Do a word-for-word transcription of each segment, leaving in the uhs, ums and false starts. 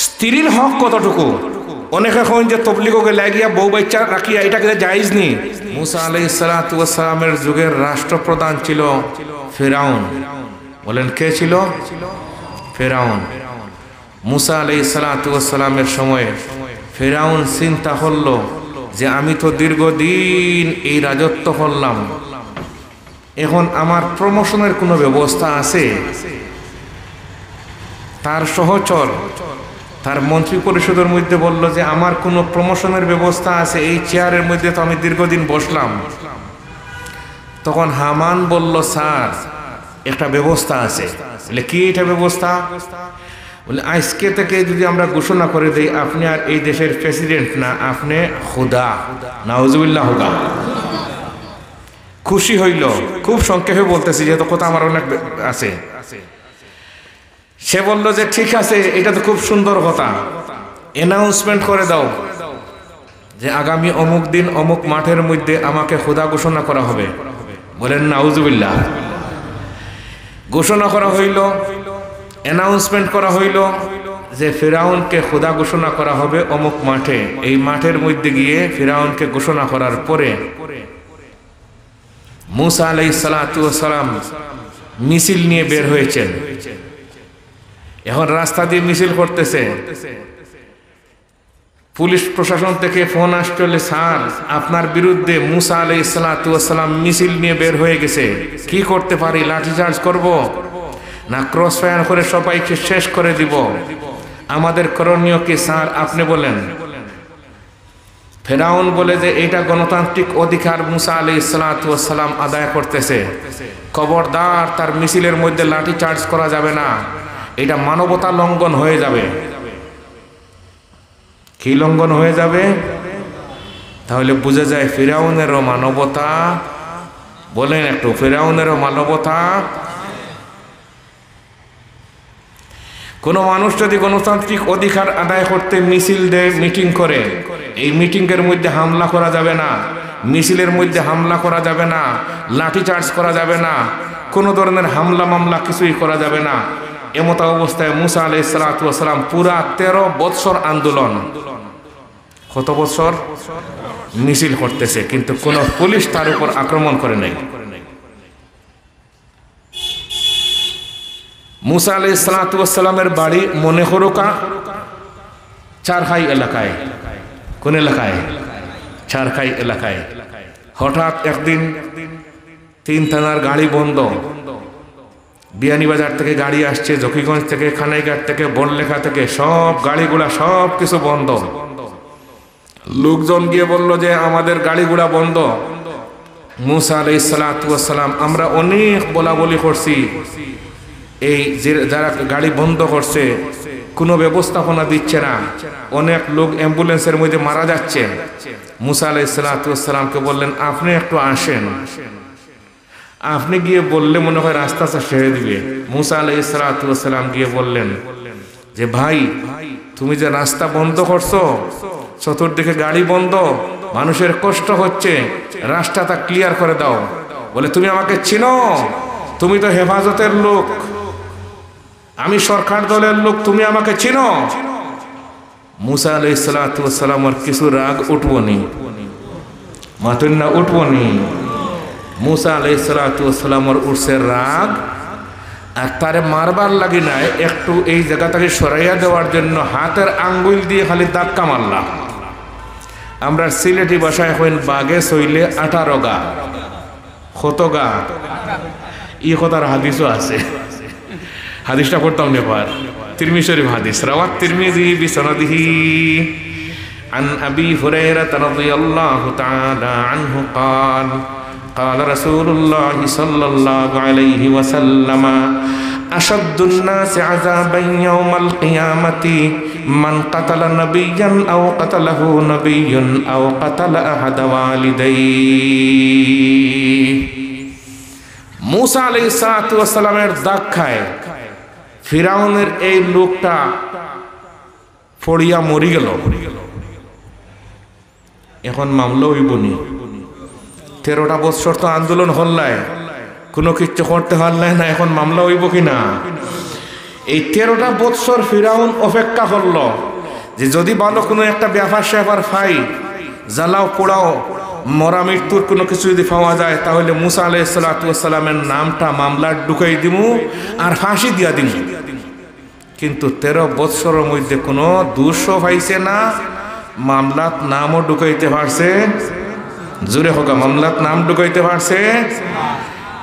স্ত্রীর হক কতটুকু? অনেকে কইন যে তবলিগো গেলে গিয়া বউ বাচ্চা রাখিয়া, এটা কিতা জায়েজ নি? মুসা আলাইহিস সালাতু ওয়াস সালামের যুগের রাষ্ট্রপ্রধান ছিল ফেরাউন। বলেন, কে ছিল? ফেরাউন। মুসা আলাইহিস সালাতু ওয়াস সালামের সময় ফেরাউন চিন্তা করল যে, আমি তো দীর্ঘদিন এই রাজত্ব করলাম, এখন আমার প্রমোশনের কোনো ব্যবস্থা আছে? তার সহচর, তার মন্ত্রী পরিষদের মধ্যে বলল যে, আমার কোনো প্রমোশনের ব্যবস্থা আছে? এই চেয়ারের মধ্যে তো আমি দীর্ঘদিন বসলাম। তখন হামান বলল, স্যার, একটা ব্যবস্থা আছে। বলে, কি এটা ব্যবস্থা? বলে, আজকে থেকে যদি আমরা ঘোষণা করে দেই, আপনি আর এই দেশের প্রেসিডেন্ট না, আপনি খুদা। নাউজুবিল্লাহ হোগা। খুশি হইল। খুব সংক্ষেপে বলতেছি, যেহেতু কথা আমার অনেক বে-, আছে। সে বলল যে, ঠিক আছে, এটা তো খুব সুন্দর কথা, অ্যানাউন্সমেন্ট করে দাও যে আগামী অমুক দিন অমুক মাঠের মধ্যে আমাকে খুদা ঘোষণা করা হবে। বলেন, নাউজুবিল্লাহ। ঘোষণা করা হইল, অ্যানাউন্সমেন্ট করা হইল যে ফেরাউনকে খুদা ঘোষণা করা হবে অমুক মাঠে। এই মাঠের মধ্যে গিয়ে ফেরাউনকে ঘোষণা করার পরে মুসা আলাইহিস সালাতু ওয়াস সালাম মিছিল নিয়ে বের হয়েছেন। এখন রাস্তা দিয়ে মিছিল করতেছে। পুলিশ প্রশাসন থেকে ফোন আসছে, বলে, স্যার, আপনার বিরুদ্ধে মুসা আলাইহিস সালাতু ওয়াস সালাম মিছিল নিয়ে বের হয়ে গেছে, কি করতে পারি? লাঠিচার্জ করব, না ক্রস ফায়ার করে সবাইকে শেষ করে দিব? আমাদের করণীয় কি স্যার, আপনি বলেন। ফেরাউন বলে যে এটা গণতান্ত্রিক অধিকার মুসা আলাইহিস সালাতু ওয়াস সালাম আদায় করতেছে, খবরদার তার মিছিলের মধ্যে লাঠিচার্জ করা যাবে না, এটা মানবতা লঙ্ঘন হয়ে যাবে। কি লঙ্ঘন হয়ে যাবে? তাহলে বুঝা যায় ফিরাউনেরও মানবতা। বলেন একটু, ফিরাউনেরও মানবতা। কোনো মানুষ যদি গণতান্ত্রিক অধিকার আদায় করতে মিছিল দেয়, মিটিং করে, এই মিটিংয়ের মধ্যে হামলা করা যাবে না, মিছিলের মধ্যে হামলা করা যাবে না, লাঠিচার্জ করা যাবে না, কোনো ধরনের হামলা মামলা কিছুই করা যাবে না। এমতা অবস্থায় মুসা আলাইহিস সালাতু ওয়াস সালাম পুরা তেরো বৎসর আন্দোলন, কত বৎসর মিছিল করতেছে, কিন্তু কোনো পুলিশ তার উপর আক্রমণ করে নাই। মুসা আলাইহিস সালাতু ওয়াস সালামের বাড়ি মনে করুকা চারখাই এলাকায়। কোন এলাকায়? চারখাই এলাকায়। হঠাৎ একদিন তিন থানার গাড়ি বন্ধ। বিয়ানীবাজার থেকে গাড়ি আসছে, জকিগঞ্জ থেকে, কানাইঘাট থেকে, বড়লেখা থেকে, সব গাড়ি ঘোড়া সব কিছু বন্ধ। লোকজন গিয়ে বলল যে, আমাদের গাড়ি ঘোড়া বন্ধ। মুসা আলাইহিস সালাতু ওয়াস সালাম, আমরা অনেক বলাবলি করছি, এই যে যারা গাড়ি বন্ধ করছে, কোনো ব্যবস্থাপনা দিচ্ছে না, অনেক লোক অ্যাম্বুলেন্সের মধ্যে মারা যাচ্ছে। মুসা আলাইহিস সালাতু ওয়াস সালামকে বললেন, আপনি একটু আসেন, আপনি গিয়ে বললে মনে হয় রাস্তা ছেড়ে দিবে। মুসা আলাইহিস সালাতু ওয়াস সালাম গিয়ে বললেন যে, ভাই, তুমি যে রাস্তা বন্ধ করছো, চতুর্দিকে গাড়ি বন্ধ, মানুষের কষ্ট হচ্ছে, রাস্তাটা ক্লিয়ার করে দাও। বলে, তুমি আমাকে চিনো? তুমি তো হেফাজতের লোক, আমি সরকার দলের লোক, তুমি আমাকে চিনো? মুসা আলাইহিস সালাতু ওয়াস সালামর কিছু রাগ উঠবো নি? মাতইন না, উঠবো নি? মুসা আলাইহিস সালাতু ওয়াস সালামর উঠছে রাগ, আর তারে মারবার লাগি নায়, একটু এই জায়গা থেকে সরাইয়া দেওয়ার জন্য হাতের আঙ্গুল দিয়ে খালি ধাক্কা মারলা। আমরা সিলেটি ভাষায় কইন, বাঘে ছইলে আঠারো গা। কত গা? ই কথার হাদিসও আছে। হাদিসটা পড়তাম নি এবার। তিরমিজি শরীফ হাদিস। রাওয়াত তিরমিজি বিসনাদিহি। عن أبي هريرة رضي الله تعالى عنه قال، قال رسول الله صلى الله عليه وسلم، أشد الناس عذابا يوم القيامة من قتل نبيا أو قتله نبي أو قتل أحد والديه। মুসা আলাইহিস সালাতু ওয়াস সালামের ধাক্কায় ফিরাউনের এই লোকটা পড়িয়া মরি গেল। এখন মামলা অইবো নি? তেরোটা বৎসর তো আন্দোলন করলায়, কোনো কিচ্ছু করতে পারলায় না, এখন মামলা অইবো কি না? এই তেরোটা বৎসর ফিরাউন অপেক্ষা করল যে যদি ভালো কোনো একটা ব্যাপার স্যাপার পাই, জ্বালাও পোড়াও, মরা মৃত্যুর কোনো কিছু যদি পাওয়া যায়, তাহলে মুসা আলাইহিস সালাতু ওয়াস সালামের নামটা মামলাত ঢুকাই দিমু আর ফাঁসি দিয়া দিমু। কিন্তু তেরো বৎসরর মধ্যে কোনো দোষও পাইছে না, মামলাত নামও ঢুকাইতে পারছে। জোরে কউক্কা, মামলাত নাম ঢুকাইতে পারছে।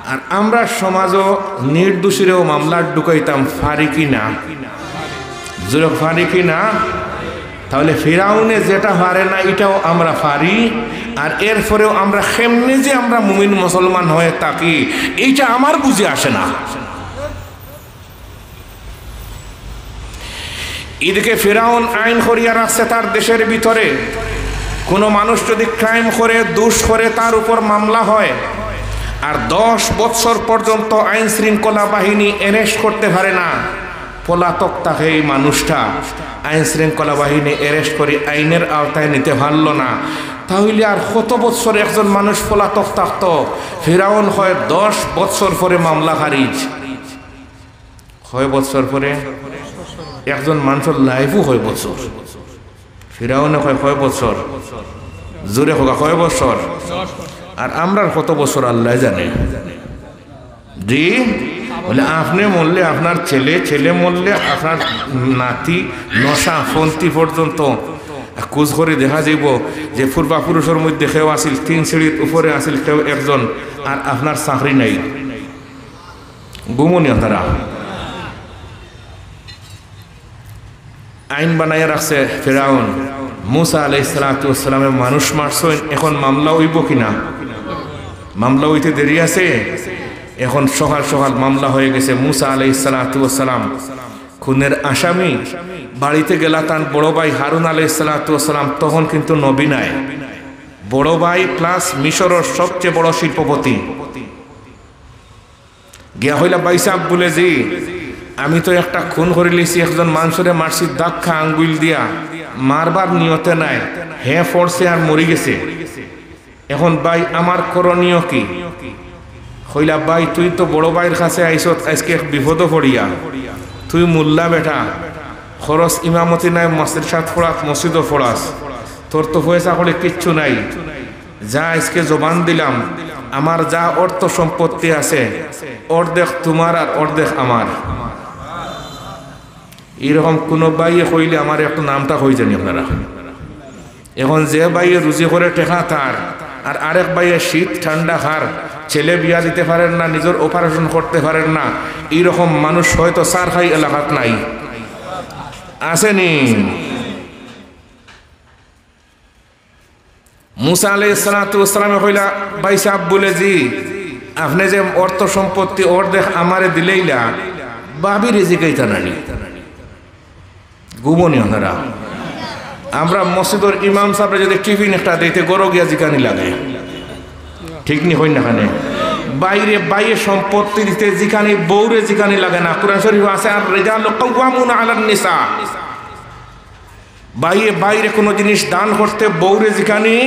আর আমরা সমাজও নির্দোষীরেও মামলাত ঢুকাইতাম পারি কি না? জোরে পারি কি না? তাহলে ফিরাউনে যেটা পারে না, এটাও আমরা পারি। আর এরপরেও আমরা কেমনে যে আমরা মুমিন মুসলমান হয়ে থাকি, এইটা আমার বুঝে আসে না। এদিকে ফিরাউন আইন করিয়া রাখছে তার দেশের ভিতরে, কোনো মানুষ যদি ক্রাইম করে, দোষ করে, তার উপর মামলা হয়, আর দশ বৎসর পর্যন্ত আইন শৃঙ্খলা বাহিনী অ্যারেস্ট করতে পারে না, পলাতক থাকে এই মানুষটা, আইন শৃঙ্খলা বাহিনী অ্যারেস্ট করে আইনের আওতায় নিতে পারল না, তাহলে আর কত বৎসর একজন মানুষ পলাতক থাকতো? ফিরাউন কয় দশ বৎসর পরে মামলা খারিজ। কয় বৎসর পরে? একজন মানুষর লাইফও কয় বৎসর? ফিরাউনে কয়, কয় বৎসর? জোরে কউক্কা, কয় বৎসর? আর আমরার কত বৎসর আল্লায় জানে। জি, বলে, আপনে মরলে আপনার ছেলে, ছেলে মরলে আপনার নাতি, নশা পন্থী পর্যন্ত। আর খোঁজ করি দেখা যাইবো যে পূর্বা পুরুষর মধ্যে কেউ আছিল তিন সিঁড়ির উপরে আছিল কেউ একজন, আর আপনার চাকরি নাই। ঘুমো নি আপনারা? আইন বানাইয়া রাখছে ফেরাউন। মুসা আলাইহিস সালাতু ওয়াস সালামে মানুষ মারছইন, এখন মামলা অইবো কি না? মামলা অইতে দেরি আছে? এখন সকাল সকাল মামলা হয়ে গেছে। মুসা আলাইহিস সালাতু ওয়াস সালাম খুনের আসামি। বাড়িতে গেলা তান বড় ভাই হারুন আলাইহিস সালাতু ওয়াস সালাম, তখন কিন্তু নবী নায়, বড় ভাই প্লাস মিশরর সবচেয়ে বড় শিল্পপতি। গিয়া কইলা, "ভাইসাব," বুলে, "জি, আমি তো একটা খুন করিলিছি, একজন মানষরে মারছি ধাক্কা আঙ্গুল দিয়া, মারবার নিয়তে নায়, হে পড়ছে আর মরি গেছে। এখন ভাই, আমার করণীয় কি?" কইলা, "ভাই, তুই তো বড় ভাইর কাছে আইছত আইজকে এক বিপদো পড়িয়া, তুই মোল্লা বেটা, খরচ ইমামতি নাই, মাদ্রাসাত পড়াস, মসজিদো পড়াস, তোর তো পয়সা কড়ি কিচ্ছু নাই, যা আইজকে জবান দিলাম, আমার যা অর্থ সম্পত্তি আছে, অর্ধেক তুমার আর অর্ধেক আমার।" এইরকম কুনু ভাইয়ে কইলে আমার একটু নামটা কই জানি আপনারা। এখন যে ভাইয়ে রুজি করে টেকা তার, আর আরেক ভাইয়ে শীত ঠান্ডা খার, ছেলে বিয়া দিতে পারের না, নিজর operation করতে পারের না, এইরকম মানুষ হয়তো চার খাই এলাকাত নাই, আছে নি? মুসা আলাইহিস সালাতু ওয়াস সালামে কইলা, "ভাইসাব," বুলে, "জি, আপনে যে অর্থ সম্পত্তি অর্ধেক আমারে দিলাইলা, ভাবিরে জিকাইতা না নি?" ঘুমো নি আপনারা? আমরা মসজিদর ইমাম সাবরে যদি টিফিন একটা দেই, তে ঘরো গিয়া জিকানি লাগে, ঠিক নি? কইন না কেনে? ভাইরে ভাইয়ে সম্পত্তি দিতে জিকানি, বউরে জিকানি লাগে না। কোরআন শরীফো আছে, "আর রিজালু কাওয়ামুনা আলান নিসা।" ভাইয়ে ভাইরে কুনু জিনিস দান করতে বউরে জিকানি,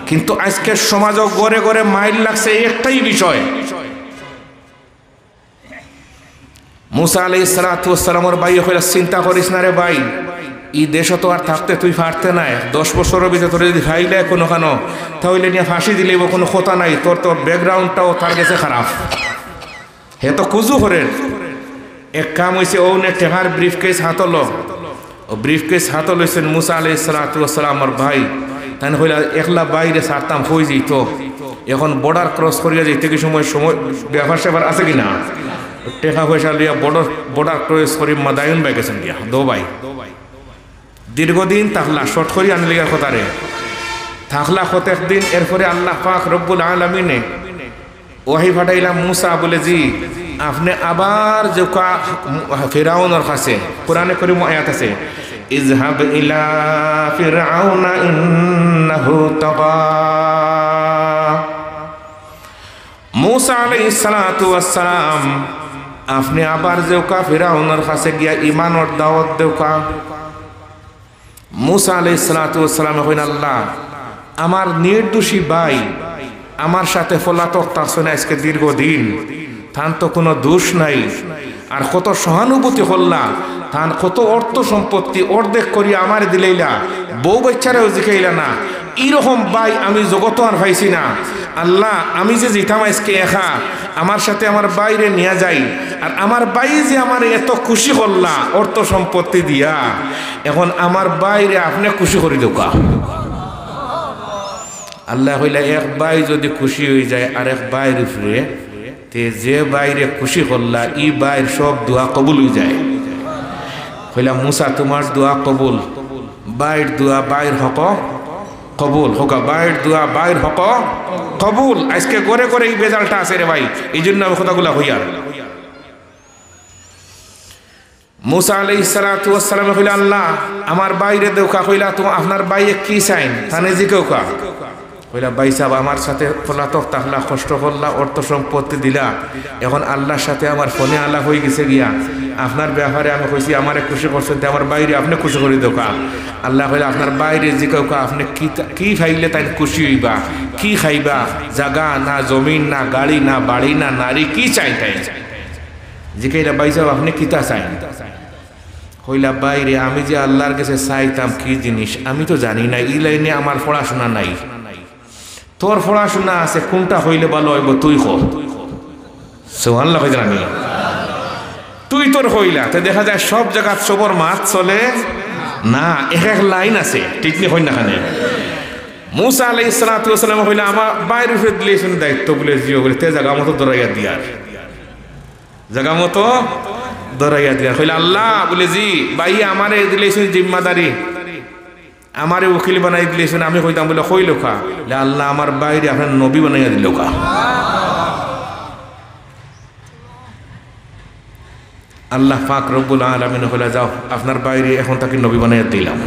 কিন্তু আইজকে সমাজো ঘরে ঘরে মাইর লাগছে একটাই বিষয়। মুসা আলাইহিস সালাতু ওয়াস সালামর ভাইয়ে কইলা, "চিন্তা করিস না রে ভাই, ই দেশো তো আর থাকতে তুই পারতে নায়, দশ বছরর ভিতরে তোরে যদি পাইলায় কুনুখানো, তাইলে নিয়া ফাঁসি দিলেও কুনু কথা নাই, তোর তো background টাও তার গেছে খারাপ।" হে তো কুজু করের। এক কাম অইছে, অউ নে টেকার briefcase হাতো লো। অউ briefcase হাতো লইছইন মুসা আলাইহিস সালাতু ওয়াস সালামর ভাই। তাইন কইলা, "একলা ভাইরে ছাড়তাম, কই যাইতো? এখন border cross করিয়া যাইতে কি সময়, সময় ব্যাপার স্যাপার আছে কি না?" টেকা পয়সা লইয়া border, border cross করি মাদায়ুন বায় গেছইন গিয়া, দো ভাই। দীর্ঘদিন থাকলা, short করি আনলিগা কথারে। থাকলা কতক দিন, এরপরে আল্লাহ পাক রব্বুল আলামিনে ওহী পাঠাইলা, "মুসা," বুলে, "জি, আপনে আবার যেউক্কা ফিরাউনর কাছে।" কোরআনে করিমো আয়াত আছে, "ইযহাব ইলা ফিরআউনা ইন্নাহু তাগা।" মুসা আলাইহিস সালাতু ওয়াস সালাম, আপনে আবার যেউক্কা ফিরাউনর কাছে গিয়া ইমানর দাওয়াত দেউক্কা। মুসা আলাইহিস সালাতু ওয়াস সালামে কইন, "আল্লাহ, আমার নির্দোষী ভাই আমার সাথে পলাতক থাকছইন আইজকে দীর্ঘদিন, তান তো কুনু দোষ নাই, আর কত সহানুভূতি করলা, তান কত অর্থ সম্পত্তি অর্ধেক করিয়া আমারে দিলাইলা, বউ বাচ্চারেও জিকাইলা না। ইরকম ভাই আমি জগতো আর পাইছি না। আল্লাহ, আমি যে যিতাম আইজকে একা, আমার সাথে আমার ভাইরে নিয়া যাই, আর আমার ভাই যে আমারে এত খুশি করলা অর্থ সম্পত্তি দিয়া, এখন আমার ভাইরে আপনে খুশি করি দেউক্কা। আল্লায় কইলা, এক ভাই যুদি খুশি অইযায় আরেক ভাইর উপরে, তে যে ভাইরে খুশি করলা, ই ভাইর সব দোয়া কবুল অইযায়। কইলা, মুসা, তুমার দোয়া কবুল, ভাইর দোয়া ভাইর হক কবুল। কউক্কা, ভাইর দোয়া ভাইর হক কবুল। আইজকে ঘরে ঘরে ই ভেজালটা আছে রে ভাই, ইজন্য আমি কথাগুলা কইয়ার। মুসা আলাইহিস সালাতু ওয়াস সালামে কইলা, আল্লাহ, আমার ভাইরে দেউক্কা। কইলা, তো আপনার ভাইয়ে কি চাইন? তানে জিকাউক্কা। কইলা, ভাইসাব, আমার সাথে পলাতক থাকলা, কষ্ট করলা, অর্থ সম্পত্তি দিলা, এখন আল্লাহর সাথে আমার ফোনে আলাপ অইগেছে গিয়া, আপনার ব্যাপারে আমি কইছি আমারে খুশি করছইন, তে আমার ভাইরে আপনে খুশি করি দেউক্কা। আল্লায় কইলা, আপনার ভাইরে জিকাউক্কা, আপনে কি তা-, কি পাইলে তাইন খুশি অইবা, কি খাইবা, জাগা না, জমিন না, গাড়ি না, বাড়ি না, নারী, কি চাইন তাইন? জিকাইলা, ভাইসাব, আপনে কিতা চাইন? কইলা, ভাইরে, আমি যে আল্লাহর গেছে চাইতাম কি জিনিস, আমি তো জানি না, ই লাইনে আমার পড়াশোনা নাই। তোর পড়াশোনা আছে, কুনটা কইলে ভালা অইবো তুই ক। সুবহানাল্লাহ কইতাম আমি। তুই তোর কইলা, তে দেখা যায় সব জাগাত সবর মাত চলে না, এক এক লাইন আছে, ঠিক নি কইন না কেনে? মুসা আলাইহিস সালাতু ওয়াস সালামে কইলা, আমার ভাইর উপরে দিলাইছইন দায়িত্ব বুলে, জি অয় বুলে, তে জাগা মতো ধরাইয়া দিয়ার। জাগা মতো ধরাইয়া দিলাম। কইলা, আল্লাহ, বুলে, জি, ভাইয়ে আমারে দিলাইছইন জিম্মাদারি, আমারে উকিল বানাই দিলাইছইন, আমি কইতাম বুলে, কইলাউক্কা, বুলে, আল্লাহ, আমার ভাইরে আপনার নবী বানাইয়া দিলাউক্কা। আল্লাহ পাক রব্বুল আলামিনে কইলা, যাও, আপনার ভাইরে এখন থাকি নবী বানাইয়া দিলাম।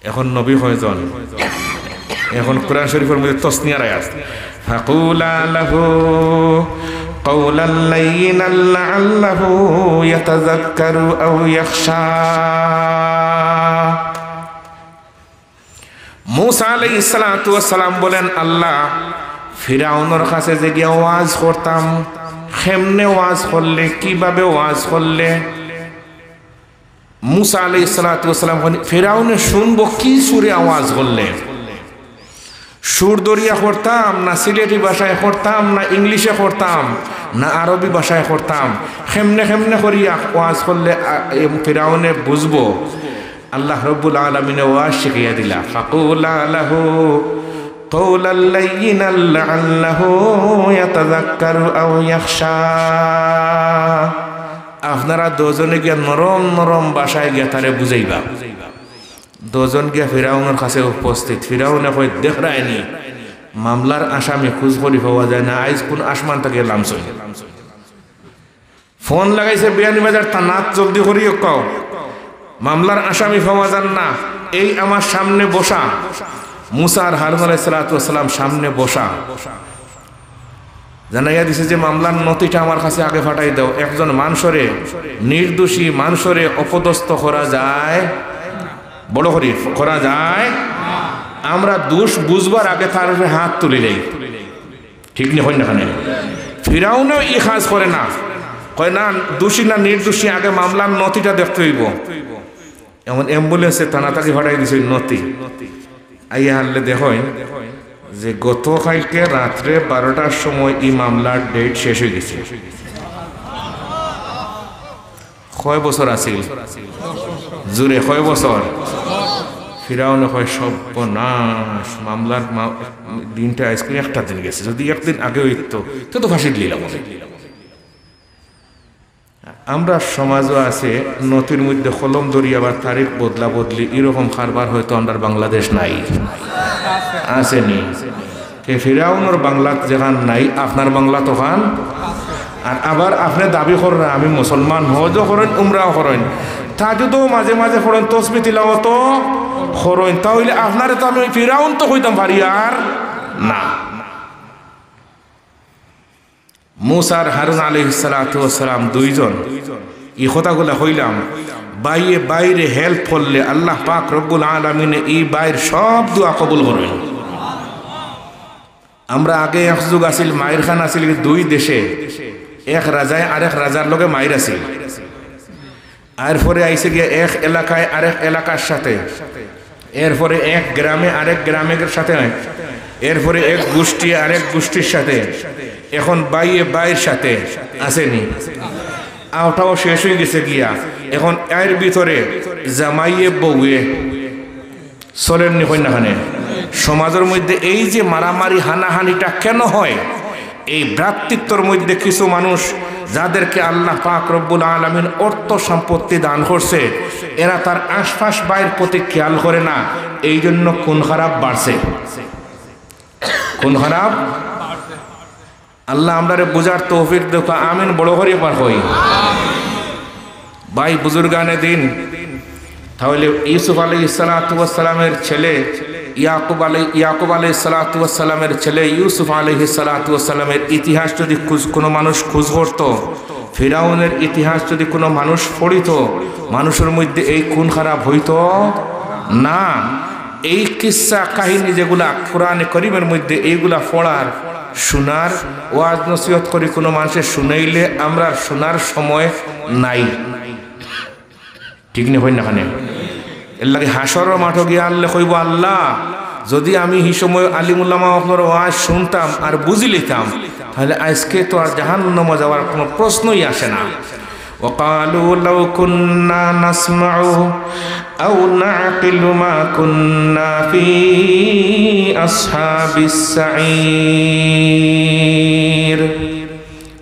এখন নবী কয়জন? এখন কোরআন শরীফর মধ্যে তসনিয়ার আয়াত, فقولا له قولا لينا لعله يتذكر أو يخشى। মুসা আলাইহিস সালাতু ওয়াস সালাম বলেন, আল্লাহ, ফিরাউনর কাছে যে গিয়া ওয়াজ করতাম, কেমনে ওয়াজ করলে, কিভাবে ওয়াজ করলে, মুসা আলাইহিস সালাতু ওয়াস সালাম কইন, ফিরাউনে শুনবো কি সুরে আওয়াজ করলে। সুর ধরিয়া করতাম, না সিলেটি ভাষায় করতাম, না ইংলিশে করতাম, না আরবি ভাষায় করতাম। কেমনে কেমনে করিয়া ওয়াজ করলে, আ, এ, ফিরাউনে বুঝবো। আল্লাহ রব্বুল আলামিনে ওয়াজ শিখাইয়া দিলা, فقولا له قولا لينا لعله يتذكر أو يخشى। আপনারা দুইজনে গিয়া নরম নরম ভাষায় গিয়া তারে বুঝাইবা। দুইজন গিয়া ফিরাউনর কাছে উপস্থিত। ফিরাউনে কয়, দেখরায়নি, মামলার আসামি খুঁজ করি পাওয়া যায় না, আইজ কুন আসমান থাকি লামছইন। ফোন লাগাইছে বিয়ানীবাজার থানাত, জলদি করি আউক্কা, মামলার আসামি পাওয়া যার না, এই আমার সামনে বসা। মুসা আর হারুন আলাইহিস সালাতু ওয়াস সালাম সামনে বসা। জানাইয়া দিছে যে মামলার নথিটা আমার কাছে আগে পাঠাই দাও। একজন মানষরে, নির্দোষী মানষরে অপদস্থ করা যায়, বড় করি করা যায়। আমরা দোষ বুঝবার আগে তার উপরে হাত তুলি দেই, ঠিক নি কইন না কেনে? ফিরাউনেও ই কাজ করে না, কয় না দোষী না নির্দোষী, আগে মামলার নথিটা দেখতে অইবো। এখন অ্যাম্বুলেন্সে থানা থাকি পাঠাই দিছে নথি। আইয়া হারলে দেখইন যে গতকালকে রাত্রে বারোটার সময় ই মামলার ডেট শেষ অই গেছে। কয় বছর আছিল? জুরে কয় বছর? ফিরাউনে কয়, সর্বনাশ, মামলার মা-, দিনটা আইজকে একটা দিন গেছে, যদি একদিন আগে অইতো, তে তো ফাঁসি দিলাম। আমরা সমাজও আছে, নথির মধ্যে কলম ধরি আবার তারিখ বদলা বদলি, এরকম কারবার হয়তো আমরার বাংলাদেশ নাই, আছে নি? কে ফিরাউনর বাংলাত যেখান নাই, আপনার বাংলাত ওখান। আর আবার আপনে দাবি কররা, আমি মুসলমান, হজও করইন, উমরাও করইন, তাহাজ্জুদও মাঝে মাঝে পড়ইন, তসবি তিলাওয়াতও করইন, তা অইলে আপনারে তো আমি ফিরাউন তো কইতাম পারি আর না। মুসা আর হারুন আলাইহিস সালাতু ওয়াস সালাম দুইজন ই কথাগুলা কইলাম, ভাইয়ে ভাইরে হেল্প করলে আল্লাহ পাক রব্বুল আলামিনে ই ভাইর সব দোয়া কবুল করইন। আমরা আগে এক যুগ আছিল, মাইর খান আছিল কি দুই দেশে, এক রাজায় আরেক রাজার লগে মাইর আছিল। এরপরে আইছে গিয়া এক এলাকায় আরেক এলাকার সাথে, এরপরে এক গ্রামে আরেক গ্রামের সাথে, এরপরে এক গোষ্ঠী আরেক গোষ্ঠীর সাথে, এখন ভাইয়ে ভাইর সাথে, আছেনি? আওটাও শেষ হয়ে গেছে গিয়া। এখন এর ভিতরে জামাইয়ে বউয়ে চলেননি, কইন না কেনে? সমাজের মধ্যে এই যে মারামারি হানাহানিটা কেন হয়? এই ভ্রাতৃত্বর মধ্যে কিছু মানুষ, যাদেরকে আল্লাহ পাক রব্বুল আলামিন অর্থ সম্পত্তি দান করছে, এরা তার আশপাশ ভাইর প্রতি খেয়াল করে না, এই জন্য খুন খারাপ বাড়ছে। খুন খারাপ, আল্লাহ আমরারে বুঝার তৌফিক দেউক্কা, আমিন বড় করি একবার কই। ভাই বুজুর্গানে দিন, তাহলে ইউসুফ আলাইহিস সালাতু ওয়াস সালামের ছেলে ইয়াকুব আলাই-, ইয়াকুব আলাইহিস সালাতু ওয়াস সালামের ছেলে ইউসুফ আলাইহিস সালাতু ওয়াস সালামের ইতিহাস যদি খুঁজ-, কোনো মানুষ খুঁজ করত, ফিরাউনের ইতিহাস যদি কোনো মানুষ পড়িত, মানুষের মধ্যে এই খুন খারাপ হইতো না। এই কিসসা কাহিনী যেগুলা কোরআনে করিমের মধ্যে, এইগুলা পড়ার, শোনার, ওয়াজ নসিহত করি কোনো মানুষে শুনাইলে আমরার শোনার সময় নাই। ঠিক নি, কইন না কেনে? এর লাগি হাশরর মাঠো গিয়া আল্লাহ কইব, "আল্লাহ, যদি আমি সেই সময় আলিম উলামা অকলর ওয়াজ শুনতাম আর বুঝি লইতাম, তাহলে আজকে তো আর জাহান্নামে যাওয়ার কোনো প্রশ্নই আসে না।" وقالوا لو كنا نسمع أو نعقل ما كنا في أصحاب السعير।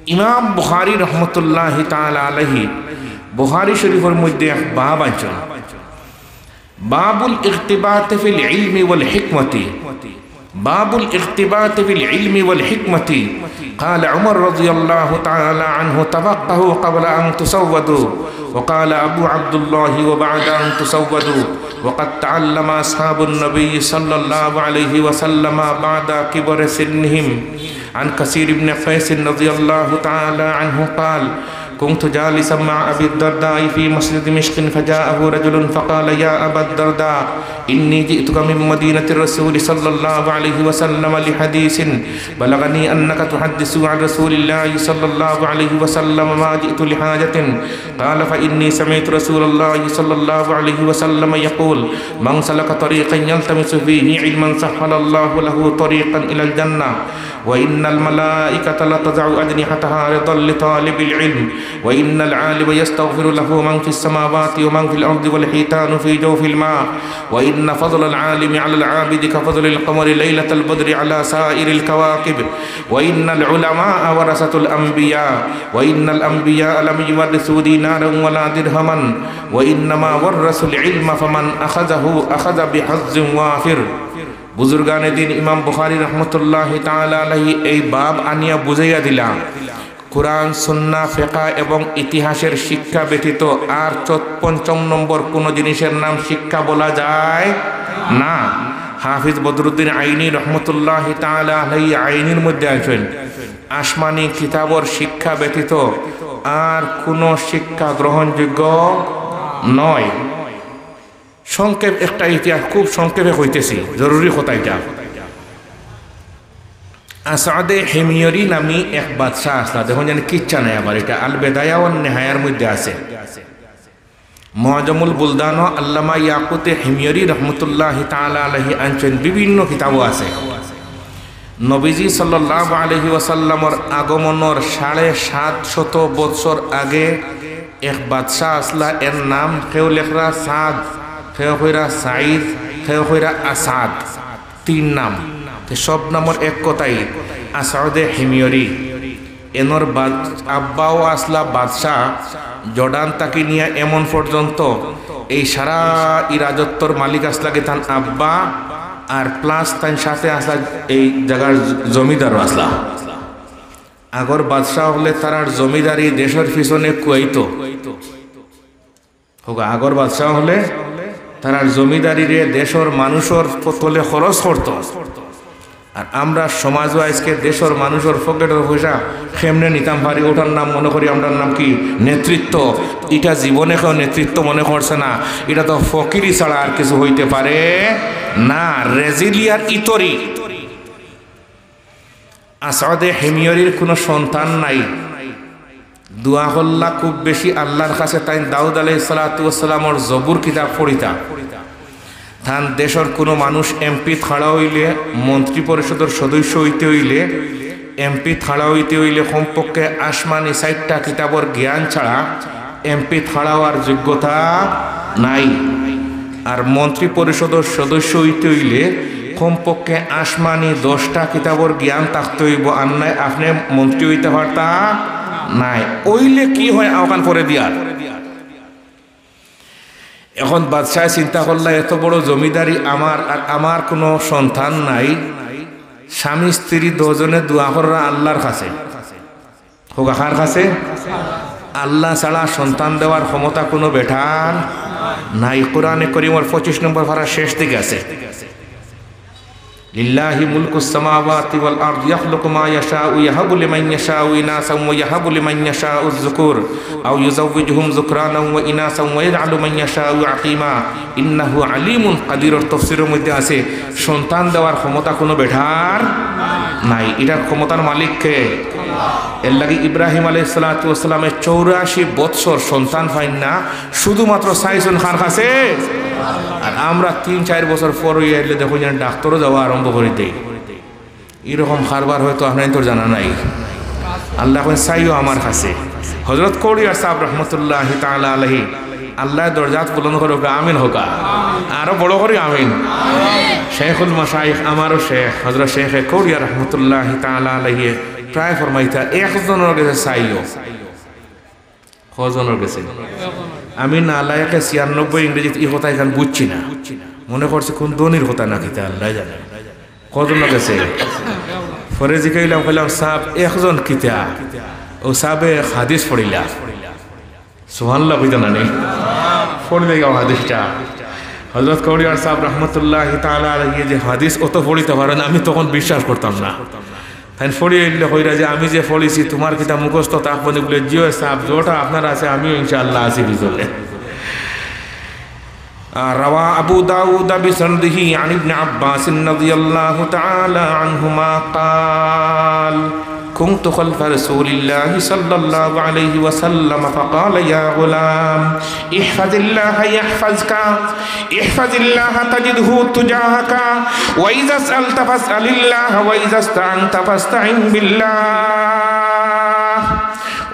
ইমাম বুখারী রহমতুল্লাহি তাআলা আলাইহি বুখারী শরীফের মধ্যে এক বাব আনছইন, বাবুল ইগতিবাত ফিল ইলমি ওয়াল হিকমতি। باب الاغتباط في العلم والحكمة. قال عمر رضي الله تعالى عنه: تفقهوا قبل أن تسودوا. وقال أبو عبد الله: وبعد أن تسودوا. وقد تعلم أصحاب النبي صلى الله عليه وسلم بعد كبر سنهم. عن كثير بن قيس رضي الله تعالى عنه قال: كنت جالسا مع أبي الدرداء في مسجد دمشق، فجاءه رجل فقال: يا أبا الدرداء، إني جئتك من مدينة الرسول صلى الله عليه وسلم لحديث بلغني أنك تحدث عن رسول الله صلى الله عليه وسلم ما جئت لحاجة. قال: فإني سمعت رسول الله صلى الله عليه وسلم يقول: من سلك طريقا يلتمس فيه علما سهل الله له طريقا إلى الجنة. وإن الملائكة لتضع أجنحتها رضا لطالب العلم، وإن العالم يستغفر له من في السماوات ومن في الأرض والحيتان في جوف الماء، وإن فضل العالم على العابد كفضل القمر ليلة البدر على سائر الكواكب، وإن العلماء ورثة الأنبياء، وإن الأنبياء لم يورثوا دينارا ولا درهما، وإنما ورثوا العلم فمن أخذه أخذ بحظ وافر. বুজুর্গানে দিন ইমাম বুখারী রহমতুল্লাহি তাআলা আলাইহি এই বাব আনিয়া বুঝাইয়া দিলা, কোরআন, সুন্নাহ, ফিকহ এবং ইতিহাসের শিক্ষা ব্যতীত আর চত-, পঞ্চম নম্বর কোনো জিনিসের নাম শিক্ষা বলা যায় না। হাফিজ বদরুদ্দিন আইনি রহমতুল্লাহি তাআলা আলাইহি আইনির মধ্যে আনছইন, আসমানি কিতাবর শিক্ষা ব্যতীত আর কোনো শিক্ষা গ্রহণযোগ্য নয়। সংক্ষেপ একটা ইতিহাস, খুব সংক্ষেপে কইতেছি, জরুরি কথা ইটা। আসাদে হিময়রি নামি এক বাদশাহ আছলা, দেখইন যেন কিচ্ছা নাই, আবার ইটা আল বেদায়া ওয়ান নেহায়ার মধ্যে আছে। মুজামুল বুলদানো আল্লামা ইয়াকুতে হিময়রি রহমতুল্লাহি তাআলা আলাইহি আনছইন, বিভিন্ন কিতাবও আছে। নবীজি সাল্লাল্লাহু আলাইহি ওয়াসাল্লামর আগমনর সাড়ে সাত শত বৎসর আগে এক বাদশাহ আছলা, এর নাম কেউ লেখরা সাদ, কেউ কইরা সাইদ, কেউ কইরা আসাদ, তিন নাম। তে সব নামর এক কথাই, আসাদে হিময়রি। এনর বাদ-, আব্বাও আছলা বাদশাহ, জর্ডান তাকি নিয়া এমন পর্যন্ত এই সারা ই রাজত্বর মালিক আছলা কি তান আব্বা, আর plus তান সাথে আছলা এই জাগার জ-, জমিদারও আছলা। আগর বাদশাহ অকলে তারার জমিদারি দেশর পিছনে খুয়াইতো। হোক, আগর বাদশাহ অকলে তারার জমিদারিরে দেশর মানুষর তলে খরচ করতো। আর আমরার সমাজও আজকে দেশর মানুষর পকেটর পয়সা কেমনে নিতাম পারি, ওটার নাম মনে করি, আমরার নাম কি নেতৃত্ব। ইটা জীবনে কেউ নেতৃত্ব মনে করছে না। ইটা তো ফকিরি ছাড়া আর কিছু হইতে পারে না। রেজিলিয়ার ইতরি আসাদে হিময়রির কুনু সন্তান নাই। দোয়া করলা খুব বেশি আল্লার কাছে, তাইন দাউদ আলাইহিস সালাতু ওয়াস সালামর জবুর কিতাব পড়িতা। তান দেশর কুনু মানুষ এমপিত খাড়া অইলে, মন্ত্রী পরিষদর সদস্য অইতে অইলে, এমপিত খাড়া অইতে অইলে কমপক্ষে আসমানি চাইরটা কিতাবর জ্ঞান ছাড়া এমপিত খাড়া অওয়ার যোগ্যতা নাই। আর মন্ত্রী পরিষদর সদস্য অইতে অইলে কমপক্ষে আসমানি দশটা কিতাবর জ্ঞান থাকতে অইবো, আর নায় আপনে মন্ত্রী অইতা পারতা নায়। অইলে কি হয়, অখান পরে দিয়ার। এখন বাদশায় চিন্তা করলা, এত বড় জমিদারি আমার, আর আমার কুনু সন্তান নাই। স্বামী স্ত্রী দুইজনে দোয়া কররা আল্লার কাছে। কউক্কা কার কাছে? আল্লা ছাড়া সন্তান দেওয়ার ক্ষমতা কুনু বেটার নাই। কোরআনে করিমর পঁচিশ নম্বর পারা শেষ দিকে আছে, লিল্লাহি মুলকুস সামাওয়াতি ওয়াল আরদ ইয়াখলুকু মা ইয়াশাউ ইয়াহাবু লিমান ইয়াশাউ ইনাসান ওয়া ইয়াহাবু লিমান ইয়াশাউ যুকুর আও ইউজাউবিজুহুম যুকরানান ওয়া ইনাসান ওয়া ইয়াজআলু মান ইয়াশাউ আকিমা ইন্নাহু আলিমুন কাদিরর তফসিরর মধ্যে আছে, সন্তান দেওয়ার ক্ষমতা কুনু বেটার নাই। ইটার ক্ষমতার মালিক কে? এরলাগি ইব্রাহিম আলাইহিস সালাতু ওয়াস সালামে চৌরাশি বৎসর সন্তান পাইন না, শুধুমাত্র চাইছইন কার কাছে? আর আমরা তিন চাইর বছর পর অইয়া আইলে দেখো যেন ডাক্তারও যাওয়া আরম্ভ করি দেই। ইরকম কারবার হয়তো আপনাইনতর জানা নাই। আল্লায় কইন, "চাইও আমার কাছে।" হযরত কৌড়িয়ার সাব রহমতুল্লাহি তাআলা আলাইহি, আল্লায় দরজাত বুলন্দ করউক্কা, আমিন কউক্কা, আরো বড় করি আমিন। শেখুল মাশায়েখ, আমারও শেখ, হযরত শেখে কৌড়িয়া রহমতুল্লাহি তাআলা আলাইহি প্রায় ফরমাইতা, "একজনর গেছে চাইও।" কয়জনর গেছে? আমি নালায়েকে ছিয়ানব্বই ইংরেজিত ই কথা ইখান বুঝছি না, মনে করছি কুন ধনীর কথা না কিতা, আল্লায় জানে। কয়জনর গেছে? পরে জিকাইলাম, কইলাম, "সাব, একজন কিতা?" অউ সাবে এক হাদিস পড়িলা। সুবহানাল্লাহ কইতা না নি? পড়ি দেখাও হাদিসটা। হযরত কৌড়িয়ার সাব রহমতুল্লাহি তাআলা আলাইহি যে হাদিস অত পড়িতা পারইন, আমি তখন বিশ্বাস করতাম না। তাইন পড়ি আইলে কইরা যে, "আমি যে পড়িছি, তুমার কিতা মুখস্থ থাকবো নি?" বুলে, "জি অয় সাব, যেটা আপনার আছে, আমিও ইনশাআল্লাহ আছি ভিতরে।" আহ, রাওয়া আবু দাউদ বিসনদিহি আন ইবনে আব্বাস রাদিয়াল্লাহু তাআলা আনহুমা ক্বাল, كنت خلف رسول الله صلى الله عليه وسلم فقال: يا غلام، احفظ الله يحفظك، احفظ الله تجده تجاهك، وإذا سألت فاسأل الله، وإذا استعنت فاستعن بالله،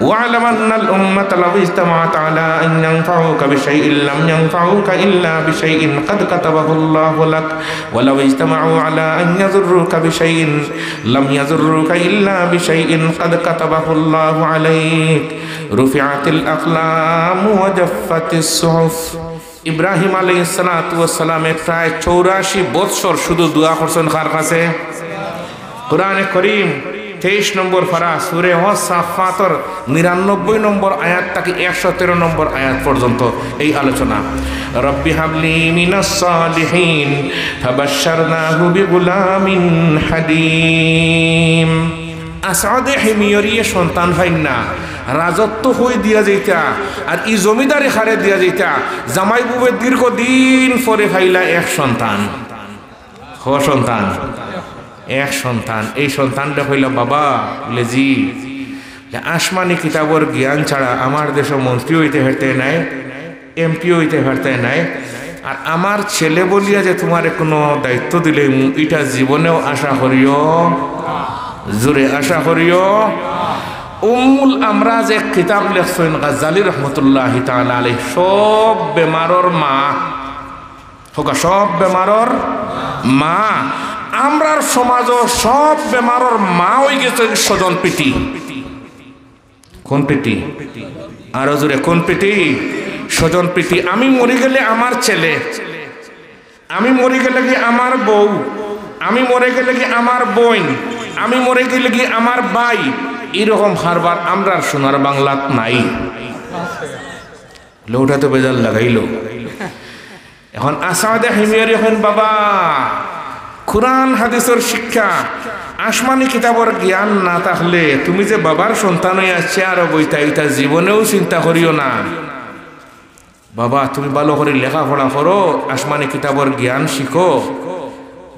واعلم أن الأمة لو اجتمعت على أن ينفعوك بشيء لم ينفعوك إلا بشيء قد كتبه الله لك، ولو اجتمعوا على أن يضروك بشيء لم يضروك إلا بشيء قد كتبه الله عليك، رفعت الأقلام وجفت الصحف। ইব্রাহিম আলাইহিস সালাতু ওয়াস সালামে প্রায় চৌরাশি বৎসর শুধু দোয়া করছইন কার কাছে? কোরআনে করিম তেইশ নম্বর পারা, সূরা ওয়াস সাফফাতর নিরানব্বই নম্বর আয়াত থাকি একশো তেরো নম্বর আয়াত পর্যন্ত এই আলোচনা। رب هب لي من الصالحين، فبشرناه بغلام حليم। আসাদে হিময়রিয়ে সন্তান পাইন না, রাজত্ব কই দিয়া যাইতা, আর ই জমিদারি কারে দিয়া যাইতা। জামাই বউয়ে দীর্ঘদিন পরে পাইলা এক সন্তান। কয় সন্তান? এক সন্তান। এই সন্তানরে কইলা, "বাবা।" বুলে, "জি।" বুলে, "আসমানি কিতাবর জ্ঞান ছাড়া আমার দেশো মন্ত্রী অইতে পারতে নায়, এমপি অইতে পারতে নায়। আর আমার ছেলে বলিয়া যে তুমারে কুনু দায়িত্ব দিলে, ইটা জীবনেও আশা করিও, জোরে আশা করিও।" উম্মুল আমরাজ এক কিতাব লেখছইন গাজ্জালী রহমতুল্লাহি তাআলা আলাইহি, সব বেমারর মা, কউক্কা, সব বেমারর মা। আমরার সমাজো সব বেমারর মা অইগেছে স্বজন প্রীতি। কুন প্রীতি? আরো জোরে, কুন প্রীতি? স্বজন প্রীতি। আমি মরি গেলে আমার ছেলে, আমি মরি গেলেগি আমার বউ, আমি মরি গেলেগি আমার বইন, আমি মরি গেলেগি আমার ভাই, ইরকম কারবার আমরার সোনার বাংলাত নাই। লোকটা তো বেজার লাগাইলো। এখন আসাদে হিময়রি কইন, "বাবা, কুরআন হাদিসর শিক্ষা, আসমানি কিতাবর জ্ঞান না থাকলে তুমি যে বাবার সন্তান অইয়া চেয়ারো বইতায়, ইতা জীবনেও চিন্তা করিও না। বাবা, তুমি ভালো করি লেখাপড়া করো, আসমানি কিতাবর জ্ঞান শিখো,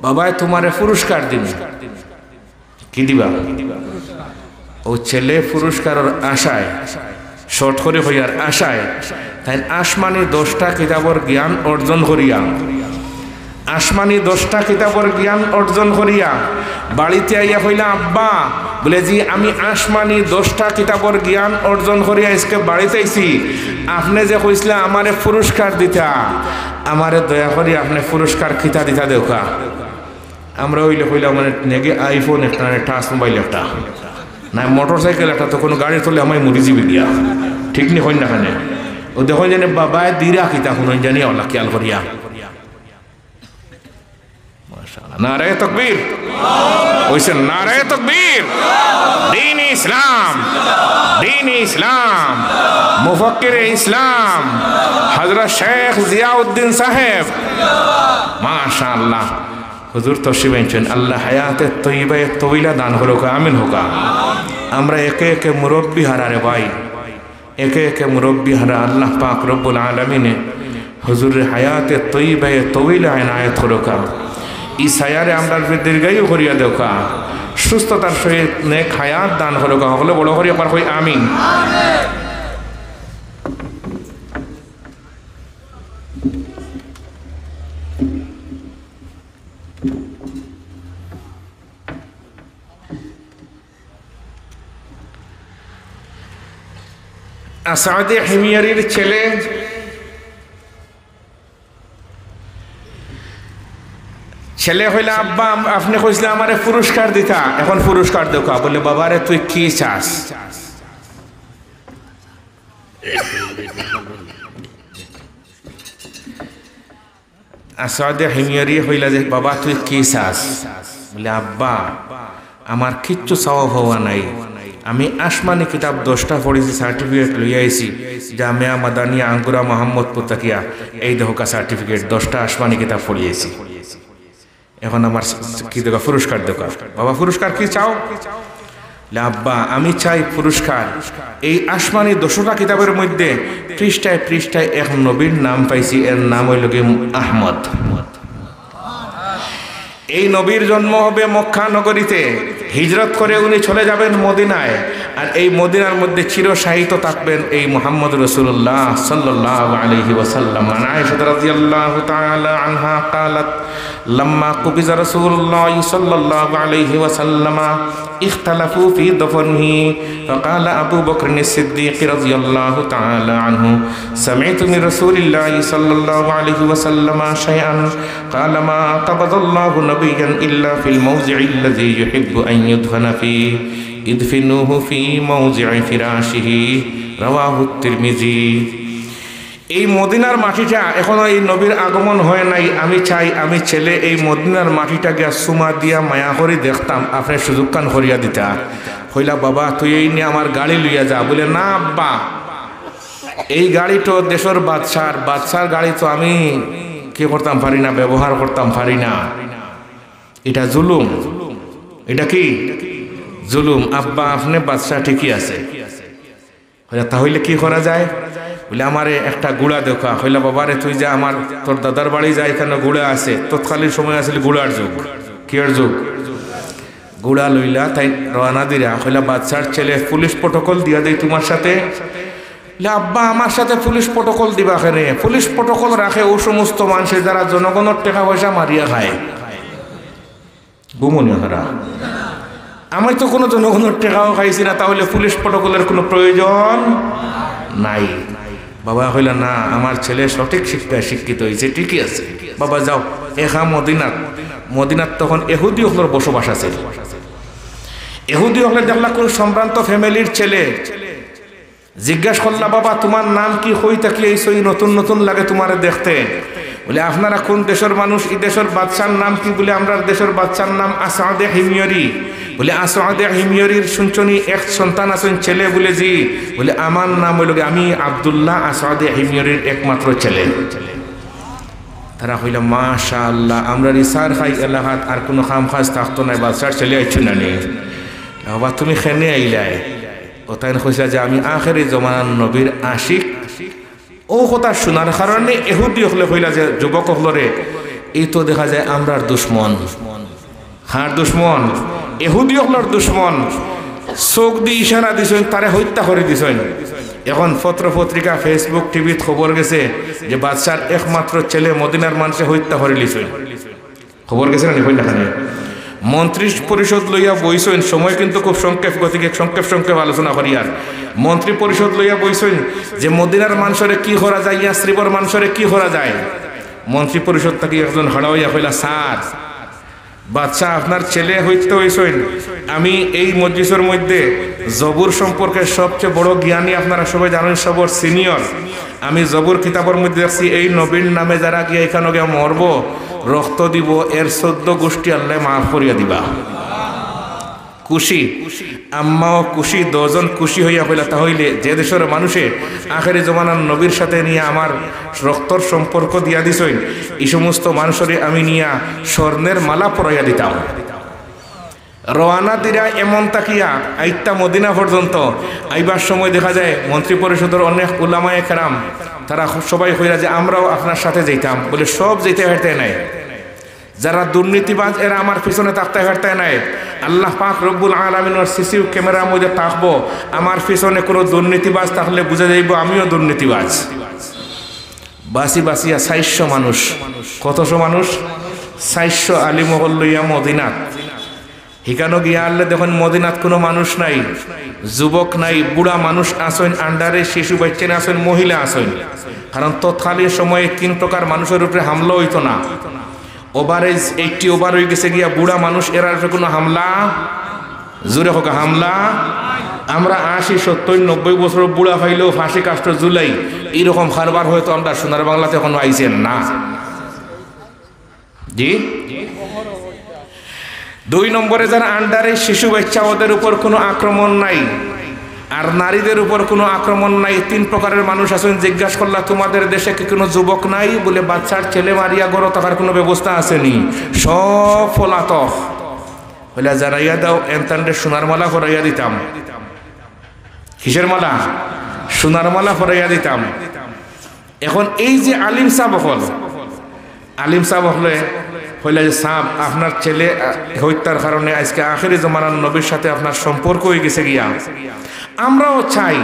বাবায় তুমারে পুরস্কার দিমু।" কি দিবা? অউ ছেলে পুরস্কারর আশায়, শর্ট করি কইয়ার আশায়, তাইন আসমানি দশটা কিতাবর জ্ঞান অর্জন করিয়া, আসমানি দশটা কিতাবর জ্ঞান অর্জন করিয়া বাড়িত আইয়া কইলা, "আব্বা," বুলে, "জি, আমি আসমানি দশটা কিতাবর জ্ঞান অর্জন করিয়া আইজকে বাড়িত আইছি। আপনে যে কইছলা আমারে পুরস্কার দিতা, আমারে দয়া করি আপনে পুরস্কার কিতা দিতা দেউক্কা।" আমরা অইলে কইলাম, মানে, নেগে iPhone একটা, নাইলে touch mobile একটা, নাইলে মোটরসাইকেল একটা, তো কুনু গাড়ির তলে হামাই মরি যিবি গিয়া। ঠিক নি কইন না কেনে? অউ দেখইন যেন বাবায় দিরা কিতা কুনু জানি অলা খিয়াল করিয়া। মাশাআল্লাহ। নারায়ে তাকবীর। অইছে নারায়ে তাকবীর। দ্বীন ইসলাম। দ্বীন ইসলাম। মুফাক্কিরে ইসলাম। হযরত শেখ জিয়াউদ্দিন সাহেব। মাশাআল্লাহ। হুজুর তশরিফ আনছইন, আল্লাহ হায়াতে তৈবায়ে তউইলা দান করউক্কা, আমিন কউক্কা। আমরা একে একে মুরব্বি হারা রে ভাই, একে একে মুরব্বি হারা। আল্লাহ পাক রব্বুল আলামিনে হুজুররে হায়াতে তৈবায়ে তউইলা এনায়েত করউক্কা। ই ছায়ারে আমরার উপরে দীর্ঘায়ু করিয়া দেউক্কা, সুস্থতার সহিত নেক হায়াত দান করউক্কা। হকলে বড় করি একবার কই আমিন। আসাদে হিময়ারির ছেলে, ছেলে কইলা, "আব্বা, আম-, আপনে কইছলা আমারে পুরস্কার দিতা, এখন পুরস্কার দেউক্কা।" বুলে, "বাবারে, তুই কি চাস?" আসাদে হিময়ারি কইলা যে, "বাবা, তুই কি চাস?" বুলে, "আব্বা, আমার কিচ্ছু চাওয়া পাওয়া নাই। আমি আসমানি কিতাব দশটা পড়ছি, সার্টিফিকেট লইয়া আইছি, জামিয়া মাদানিয়া আঙ্গুরা মোহাম্মদপুর থাকিয়া। এই দেখউক্কা সার্টিফিকেট, দশটা আসমানি কিতাব পড়ি আইছি। এখন আমার কি দেউক্কা, পুরস্কার দেউক্কা।" "বাবা, পুরস্কার কি চাও?" বুলে, "আব্বা, আমি চাই পুরস্কার। এই আসমানি দশটা কিতাবর মধ্যে পৃষ্ঠায় পৃষ্ঠায় এক নবীর নাম পাইছি, এর নাম অইলো গি আহমদ। এই নবীর জন্ম হবে মক্কা নগরীতে, হিজরত করে উনি চলে যাবেন মদিনায়, আর এই মদিনার মধ্যে চিরশায়িত থাকবেন এই মুহাম্মদ রাসূলুল্লাহ সাল্লাল্লাহু আলাইহি ওয়াসাল্লাম।" عن عائشة رضي الله تعالى عنها قالت: لما قبض رسول الله صلى الله عليه وسلم اختلفوا في دفنه، فقال أبو بكر الصديق رضي الله تعالى عنه: سمعت من رسول الله صلى الله عليه وسلم شيئا، قال: ما قبض الله نبيا إلا في الموضع الذي يحب أن يدفن فيه، ادفنوه في موضع فراشه. رواه الترمذي. এই মদিনার মাটিটা, এখনো এই নবীর আগমন হয় নাই, আমি চাই, আমি ছেলে এই মদিনার মাটিটা গিয়া চুমা দিয়া মায়া করি দেখতাম, আপনে সুযোগখান করিয়া দিতা। কইলা, "বাবা, তুই এইনে আমার গাড়ি লইয়া যা।" বুলে, "না আব্বা, এই গাড়ি তো দেশর বাদশার, বাদশার গাড়ি তো আমি কি করতাম পারি না, ব্যবহার করতাম পারি না, ইটা জুলুম।" ইটা কি? জুলুম। "আব্বা, আপনে বাদশা ঠিকই আছে।" কইলা, "তাহলে কি করা যায়?" বুলে, "আমারে একটা ঘুড়া দেউক্কা।" কইলা, "বাবারে, তুই যা, আমার, তোর দাদার বাড়ি যা, এখানো ঘুড়া আছে।" তৎকালীন সময় আছিল ঘুড়ার যুগ। কিয়ার যুগ? ঘুড়া লইলা, তাইন রওয়ানা দিরা। কইলা, "বাদশার ছেলে, পুলিশ প্রটোকল দিয়া দেই তুমার সাথে?" বুলে, "আব্বা, আমার সাথে পুলিশ প্রটোকল দিবা কেনে? পুলিশ প্রটোকল রাখে অউ সমস্ত মানষে যারা জনগণর টেকা পয়সা মারিয়া খায়।" ঘুমো নি আপনারা? আমি তো কুনু জনগণর টেকাও খাইছি না, তাহলে পুলিশ প্রটোকলের কুনু প্রয়োজন নাই। বাবা কইলা, "না, আমার ছেলে সঠিক শিক্ষায় শিক্ষিত হইছে, ঠিকই আছে। বাবা যাও, একা মদিনাত।" মদিনাত তখন এহুদি অকলর বসবাস আছিল। এহুদি অকলে দেখলা কুনু সম্ভ্রান্ত ফ্যামিলির ছেলে, জিজ্ঞাস করলা, "বাবা, তুমার নাম কি? কই থাকি আইছো? ই নতুন নতুন লাগে তুমারে দেখতে।" বুলে, "আপনারা কুন দেশর মানুষ? ই দেশর বাদশার নাম কি?" বুলে, "আমরার দেশর বাদশার নাম আসাদে হিময়রি।" বুলে, "আসাদে হিময়রির শুনছনি এক সন্তান আছইন, ছেলে?" বুলে, "জি।" বুলে, "আমার নাম অইলো গি, আমি আব্দুল্লাহ আসাদে হিময়রির একমাত্র ছেলে।" তারা কইলা, "মাশাআল্লাহ, আমরার ই সারখাই এলাকাত আর কুনু কাম কাজ থাকতো নায়, বাদশার ছেলে আইছো না নি? বাবা, তুমি কেনে আইলায়?" অউ তাইন কইছলা যে, "আমি আখেরি জমানার নবীর আশিক।" অউ কথা হুনার কারণে এহুদি অকলে কইলা যে যুবক অকলরে, "ই তো দেখা যায় আমরার দুশমন।" কার দুশমন? এহুদি অকলর দুশমন চউখ দি ইশারা দিছইন, তারে হত্যা করি দিছইন। এখন পত্র পত্রিকা, Facebook, টিভিত খবর গেছে যে বাদশার একমাত্র ছেলে মদিনার মানষে হত্যা করিলিছইন। খবর গেছে না নি? কইলা খানি। মন্ত্রী পরিষদ লইয়া বইছইন, সময় কিন্তু খুব সংক্ষেপ, গতিকে সংক্ষেপ সংক্ষেপ আলোচনা করি। আর মন্ত্রী পরিষদ লইয়া বইছইন যে মদিনার মানষরে কি করা যায়, ইয়াসরিবর মানষরে কি করা যায়। মন্ত্রী পরিষদ থাকি একজন হাড়া অইয়া কইলা, "স্যার, বাদশা আপনার ছেলে হত্যা অইছইন। আমি এই মজলিসর মধ্যে জবুর সম্পর্কে সবচেয়ে বড় জ্ঞানী, আপনারা সবাই জানেন, সবর সিনিয়র। আমি জবুর কিতাবর মধ্যে দেখছি, এই নবীর নামে যারা গিয়া এখানো গিয়া মরবো, রক্ত দিবো, এর চৌদ্দ গুষ্টি আল্লায় মাফ করিয়া দিবা।" খুশি, আম্মাও খুশি, দুইজন খুশি অইয়া কইলা, "তা অইলে যে দেশর মানষে আখেরি জমানার নবীর সাথে নিয়া আমার রক্তর সম্পর্ক দিয়া দিছইন, ই সমস্ত মানষরে আমি নিয়া স্বর্ণের মালা পরাইয়া দিতাম।" রওয়ানা দিরা এমন থাকিয়া আইতা মদিনা পর্যন্ত। আইবার সময় দেখা যায় মন্ত্রী পরিষদর অনেক উলামায়ে কেরাম, তারা সবাই কইরা যে, "আমরাও আপনার সাথে যাইতাম।" বলে, "সব যাইতে পারতে নাই, যারা দুর্নীতিবাজ এরা আমার পিছনে থাকতে পারতে নাই।" আল্লাহ পাক রব্বুল আলামিনর সিসিউ ক্যামেরার মধ্যে থাকবো, আমার পিছনে কোনো দুর্নীতিবাজ থাকলে বুঝা যাইবো আমিও দুর্নীতিবাজ। বাসি বাসিয়া চাইরশো মানুষ, কতশো মানুষ? চাইরশো আলিম অকল লইয়া মদিনাত। হিকানো গিয়া আরলে দেখইন মদিনাত কোনো মানুষ নাই, যুবক নাই, বুড়া মানুষ আছইন, আন্ডারে শিশু বাইচ্চা আছইন, মহিলা আছইন। কারণ তৎকালীন সময়ে তিন প্রকার মানুষর উপরে হামলা অইতো না। ওভার এজ, এইট্টি ওভার অইগেছে গিয়া বুড়া মানুষ, এরার উপরে কোনো হামলা, জোরে কউক্কা, হামলা। আমরা আশি, সত্তইর, নব্বই বছর বুড়া পাইলেও ফাঁসি কাষ্ঠ ঝুলাই, ইরকম কারবার হয়তো আমরা সোনার বাংলাত এখনো আইছে না। জি? দুই নম্বরে যারা আন্ডারে শিশু বাইচ্চা, ওদের উপর কোনো আক্রমণ নাই, আর নারীদের উপর কোনো আক্রমণ নাই। তিন প্রকারের মানুষ আছইন, জিজ্ঞাসা করলা, "তোমাদের দেশে কি কোনো যুবক নাই?" বলে, "বাদশার ছেলে মারিয়া ঘরো থাকার কোনো ব্যবস্থা আছে নি, সব পলাতক।" বলে, "জানাইয়া দাও, এনতানরে সোনার মালা পরাইয়া দিতাম।" কিসের মালা? সোনার মালা পরাইয়া দিতাম। এখন এই যে আলিম সাব অকল, আলিম সাব অকলে কইলা যে, "সাব, আপনার ছেলে, আহ, হত্যার কারণে আজকে আখেরি জমানার নবীর সাথে আপনার সম্পর্ক অইগেছে গিয়া। আমরাও চাই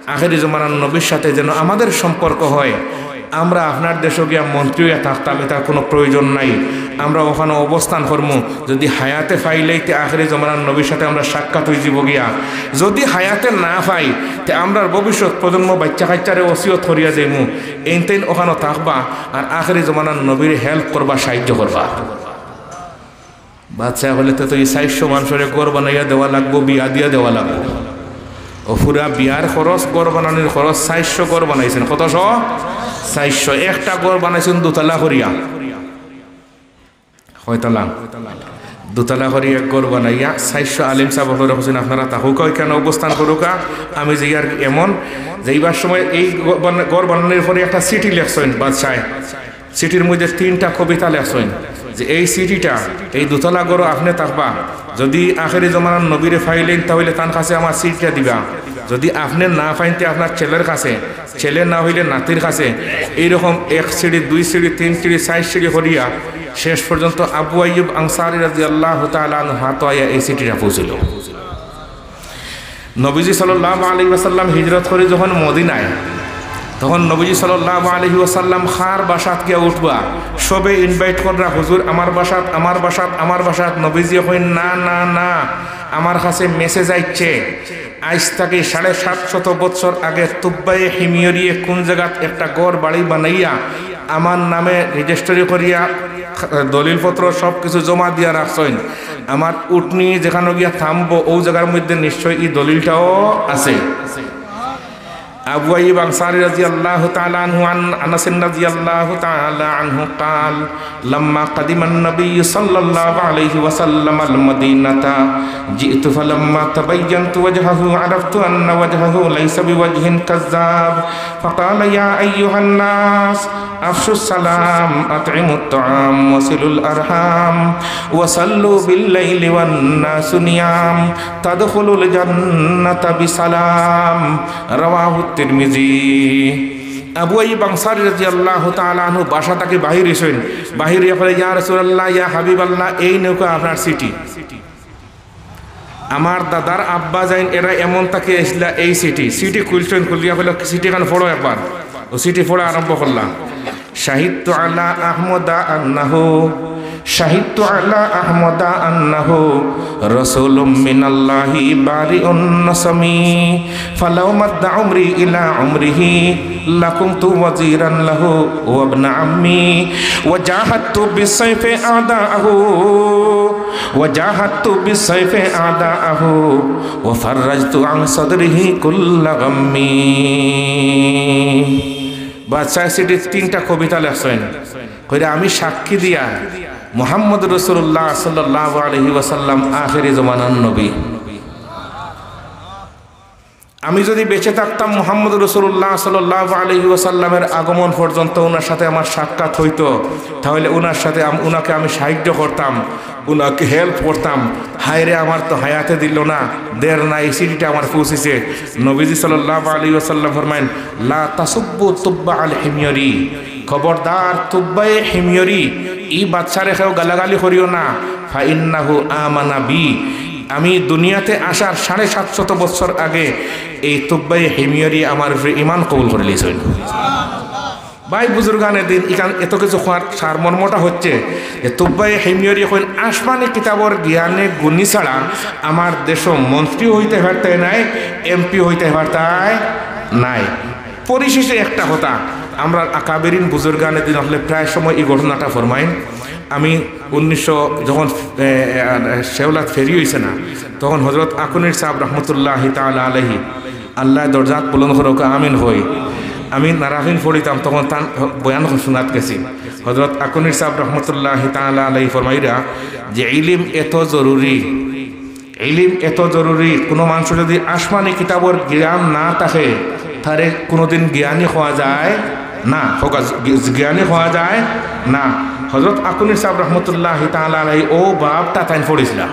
আখেরি জমানার নবীর সাথে যেন আমাদের সম্পর্ক হয়। আমরা আপনার দেশো গিয়া মন্ত্রী অইয়া থাকতাম, এটার কোনো প্রয়োজন নাই। আমরা ওখানো অবস্থান করমু। যদি হায়াতে পাইলাই তে আখেরি জমানার নবীর সাথে আমরা সাক্ষাৎ অইযিবো গিয়া। যদি হায়াতে না পাই তে আমরার ভবিষ্যৎ প্রজন্ম বাইচ্চা কাইচ্চারে ওসিয়ত করিয়া যাইমু, এইনতেইন ওখানো থাকবা আর আখেরি জমানার নবীরে help করবা, সাহায্য করবা।" বাদশায় কইলে, "তে তো ই চাইরশো মানষরে ঘর বানাইয়া দেওয়া লাগবো, বিয়া দিয়া দেওয়া লাগবো।" ও পুরা বিয়ার খরচ, ঘর বানানির খরচ, চাইরশো ঘর বানাইছইন। কতশো? চাইরশো। একটা ঘর বানাইছইন দুতলা করিয়া। কয়তলা? দুতলা করি এক ঘর বানাইয়া চাইরশো আলিম সাব অকলরে কইছইন, "আপনারা থাকউক্কা, ওইখানো অবস্থান করউক্কা, আমি যাইয়ার।" এমন যাইবার সময় এই ঘর বানা-, ঘর বানানির পরে একটা চিঠি লেখছইন বাদশায়। চিঠির মধ্যে তিনটা কবিতা লেখছইন যে, "এই চিঠিটা, এই দুতলা ঘরো আপনে থাকবা, যদি আখেরি জমানার নবীরে পাইলেন, তা অইলে তান কাছে আমার চিঠিটা দিবা, যদি আপনে না পাইন, তে আপনার ছেলের কাছে, ছেলে না অইলে নাতির কাছে।" এইরকম এক চিঠি, দুই চিঠি, তিন চিঠি, চাইর চিঠি করিয়া শেষ পর্যন্ত আবু আইয়ুব আনসারী রাদিয়াল্লাহু তাআলা আনহুর হাতো আইয়া এই চিঠিটা পৌঁছিল। নবীজি সাল্লাল্লাহু আলাইহি ওয়াসাল্লাম হিজরত করি যখন মদিনায়, তখন নবীজি সাল্লাল্লাহু আলাইহি ওয়াসাল্লাম কার বাসাত গিয়া উঠবা, সবে invite কররা, "হুজুর, আমার বাসাত, আমার বাসাত, আমার বাসাত।" নবীজি কইন, "না, না, না, আমার কাছে message আইছে, আইজ থাকি সাড়ে সাতশত বৎসর আগে তুব্বায়ে হিময়রিয়ে কোন জাগাত একটা ঘর বাড়ি বানাইয়া আমার নামে registry করিয়া দলিলপত্র সব কিছু জমা দিয়া রাখছইন। আমার উটনি যেখানো গিয়া থামবো, অউ জাগার মধ্যে নিশ্চয় ই দলিলটাও আছে।" আবু আইয়ুব আনসারী রাদিয়াল্লাহু তাআলা আনহু, আন আনাস রাদিয়াল্লাহু তাআলা আনহু قال: لما قدم النبي صلى الله عليه وسلم المدينة جئت فلما تبينت وجهه عرفت أن وجهه ليس بوجه كذاب، فقال: يا أيها الناس، أفشوا السلام، أطعموا الطعام، وصلوا الأرحام، وصلوا بالليل والناس نيام، تدخلوا الجنة بسلام. رواه الترمذي. আবু আইয়ুব আনসারী রাদিয়াল্লাহু তাআলা আনহু বাসা থাকি বাহির অইছইন, বাহির অইয়া কইলা, "ইয়া রাসূলুল্লাহ, ইয়া হাবিবাল্লাহ, এই নেউক্কা আপনার চিঠি।" আমার দাদার আব্বা যাইন, এরা এমন তাকে আসলা এই চিঠি, চিঠি খুলছইন, খুলিয়া কইলা, "চিঠিখান পড়ো একবার।" ও চিঠি পড়া আরম্ভ করলা। شهدت على أحمد أنه، شهدت على أحمد أنه رسول من الله بارئ النسم، فلو مد عمري إلى عمره لكنت وزيرا له وابن عمي، وجاهدت بالسيف أعداءه، وجاهدت بالسيف أعداءه، وفرجت عن صدره كل غم। বাদশায় চিঠিত তিনটা কবিতা লেখছইন। কইরা, "আমি সাক্ষী দিয়া মুহাম্মদ রাসূলুল্লাহ সাল্লাল্লাহু আলাইহি ওয়াসাল্লাম আখেরি জমানার নবী। আমি যদি বেঁচে থাকতাম মুহাম্মদ রাসূলুল্লাহ সাল্লাল্লাহু আলাইহি ওয়াসাল্লামের আগমন পর্যন্ত ওনার সাথে আমার সাক্ষাৎ হইতো, তাহলে ওনার সাথে আম-, ওনাকে আমি সাহায্য করতাম, ওনাকে হেল্প করতাম। হায় রে, আমার তো হায়াতে দিল না, দের নাই, এই চিঠিটা আমার পৌঁছেছে।" নবীজি সাল্লাল্লাহু আলাইহি ওয়াসাল্লাম ফরমাইন, "লা তাসুব্বু তুব্বা আল হিময়রি।" খবরদার, তুব্বায়ে হিময়রি, ই বাদশারে কেউ গালাগালি করিও না। ফাইন্নাহু আমানা বি, আমি দুনিয়াতে আসার সাড়ে সাতশত বছর আগে এই তুব্বায়ে হিময়রি আমার উপরে ইমান কবুল করিলিছইন। ভাই বুজুর্গানে দিন, ইখান এত কিছু কওয়ার সারমর্মটা হচ্ছে যে তুব্বায়ে হিময়রি কইন, আসমানি কিতাবর জ্ঞানে গুণী ছাড়া আমার দেশো মন্ত্রী হইতে পারতায় নায়, এমপি হইতে পারতায় নায়। পরিশেষে একটা কথা, আমরা আকাবেরিন বুজুর্গানে দিন হকলে প্রায় সময় এই ঘটনাটা ফরমাইন। আমি উনিশশো, যখন, এ, এ, শেওলাত ফেরি হইছে না, তখন হযরত আকুনির সাহেব রহমতুল্লাহি তাআলা আলাইহি, আল্লায় দরজাত বুলন্দ করুক, আমিন কই, আমি নারাফিন পড়িতাম, তখন তান বয়ান শুনাত গেছি। হযরত আকুনির সাহেব রহমতুল্লাহি তাআলা আলাইহি ফরমাইরা যে ইলিম এত জরুরি, ইলিম এত জরুরি, কোনো মানুষর যদি আসমানি কিতাবর জ্ঞান না থাকে, তারে কোনোদিন জ্ঞানী কওয়া যায় না, ফোকাস, জ্ঞানী কওয়া যায় না। হযরত আকুনির সাহেব রহমতুল্লাহি তাআলা আলাইহি ও বাবটা তাইন পড়ছিলা।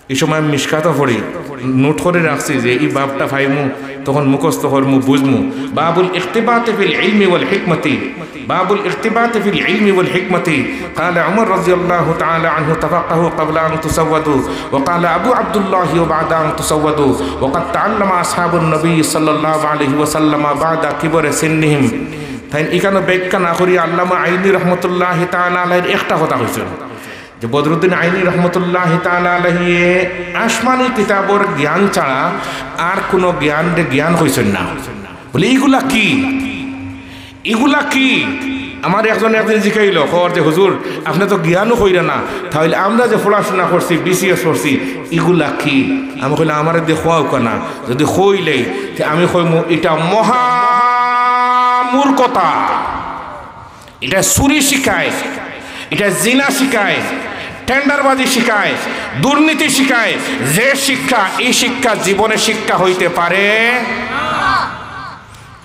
এই সময় আমি মিশকাতও পড়ি, নোট করি রাখছি যে এই বাবটা পাইমু, তখন মুখস্থ করমু, বুঝমু। বাবুল ইখতিবাতি ফিল ইলমি ওয়াল হিকমতি। باب الاغتباط في العلم والحكمة. قال عمر رضي الله تعالى عنه: تفقهوا قبل أن تسودوا. وقال أبو عبد الله: وبعد أن تسودوا. وقد تعلم أصحاب النبي صلى الله عليه وسلم بعد كبر سنهم. তাইন ইখানো ব্যাখ্যা না করি আল্লামা আইনি রহমতুল্লাহি তাআলা আলাইহির একটা কথা কইছইন যে বদরুদ্দিন আইনি রহমতুল্লাহি তাআলা আলাইহি আসমানি কিতাবর জ্ঞান ছাড়া আর কোনো জ্ঞানরে জ্ঞান কইছইন না। বলে, "ইগুলা কি? ইগুলা কি?" আমার একজন একদিন জিকাইল, কর যে, "হুজুর, আপনে তো জ্ঞানও কইরা না, তাইলে আমরা যে পড়াশোনা করছি, বিসিএস করছি, ইগুলা কি?" আমি কইলাম, "আমারে দিয়া কওয়াউক্কা না, যদি কইলেই, তে আমি কইমু, ইটা মহা মূর্খতা, ইটা চুরি শিখায়, ইটা জিনা শিখায়, টেন্ডারবাজি শিখায়, দুর্নীতি শিখায়, যে শিক্ষা, এই শিক্ষা জীবনে শিক্ষা হইতে পারে।"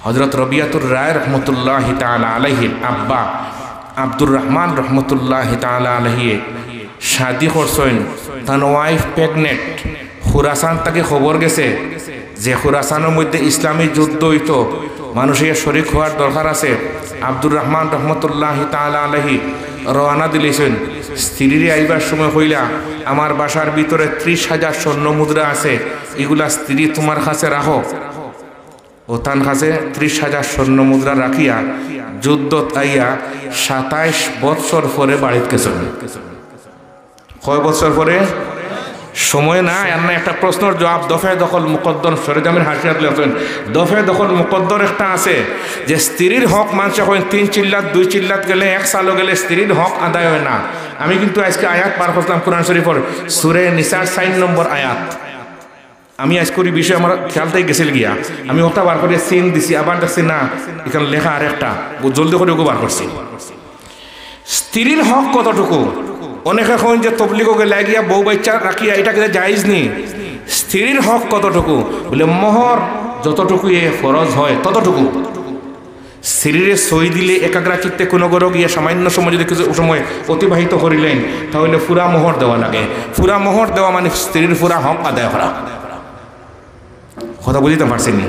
হযরত রবিয়াতুর রায় রহমতুল্লাহি তাআলা আলাইহির আব্বা আব্দুর রহমান রহমতুল্লাহি তাআলা আলাইহি শাদি করছইন, তান ওয়াইফ প্রেগনেন্ট, খুরাসান থাকি খবর গেছে যে খুরাসানর মধ্যে ইসলামী যুদ্ধ হইতো, মানুষে শরিক হওয়ার দরকার আছে। আব্দুর রহমান রহমতুল্লাহি তাআলা আলাইহি রওয়ানা দিলিছইন। স্ত্রীরে আইবার সময় কইলা, "আমার বাসার ভিতরে ত্রিশ হাজার স্বর্ণ মুদ্রা আছে, ইগুলা স্ত্রী তুমার কাছে রাখো।" ও তান কাছে ত্রিশ হাজার স্বর্ণ মুদ্রা রাখিয়া যুদ্ধত আইয়া সাতাইশ বৎসর পরে বাড়িত গেছইন। কয় বৎসর পরে? সময় নাই, আর না একটা প্রশ্নর জবাব, দফে দখল মুকদ্দর, সরেজমিন হাসিয়াত লেখছইন, দফে দখল মুকদ্দর একটা আছে যে স্ত্রীর হক মানষে কইন তিন চিল্লাত, দুই চিল্লাত গেলে, এক সালো গেলে স্ত্রীর হক আদায় হয় না। আমি কিন্তু আজকে আয়াত বার করলাম কোরআন শরীফর, সূরা নিসার চাইর নম্বর আয়াত। আমি আইজ করি বিষয় আমার খেয়াল থাকি গেছিল গিয়া, আমি ওটা বার করিয়া সিন দিছি, আবার দেখছি না, এখানে লেখা আর একটা, ও জলদি করি ওকে বার করছি। স্ত্রীর হক কতটুকু? অনেকে কইন যে তবলিগো গেলে গিয়া বউ বাচ্চা রাখিয়া, এটা কিতা জায়েজ নি? স্ত্রীর হক কতটুকু? বলে, মোহর যতটুকু এ ফরজ হয় ততটুকু। স্ত্রীরে সই দিলে একাগ্র চিত্তে কোনো ঘরো গিয়া সামান্য সময় যদি কিছু সময় অতিবাহিত করিলেন, তাহলে পুরা মোহর দেওয়া লাগে। পুরা মোহর দেওয়া মানে স্ত্রীর পুরা হক আদায় করা। কথা বুঝিতে পারছেন নি?